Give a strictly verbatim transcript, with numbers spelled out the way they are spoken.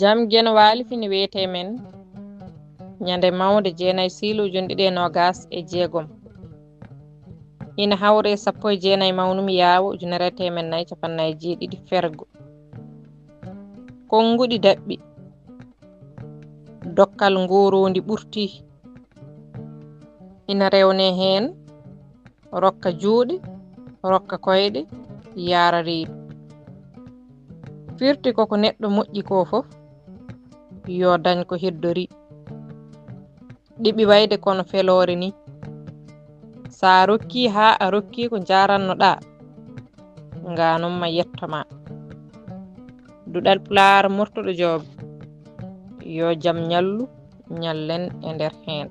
Jam Geno Waali fini wiyetee men ñande mawnde jeenay siilu ujunɗiɗi e noogas e jeegom. Ina hawre sappo e jeenay mawnum yaawo ujunere e teemen nay capannay jeeɗiɗi fergo. Konnguɗi daɓɓi. Dokkal ngooroondi ɓurti. Ina rewne heen rokka juuɗe, rokka koyɗe, yaara reedu. Firti koko neɗɗo moƴƴi ko fof, yo dañ ko heddori. Ɗiɓi wayde kono feloore ni. Sa rokki haa a rokki ko njarannoɗa, nganum ma yetto ma. Duɗal Pulaar mortoɗo joob, yo jam ñallu, ñallen e nder heen.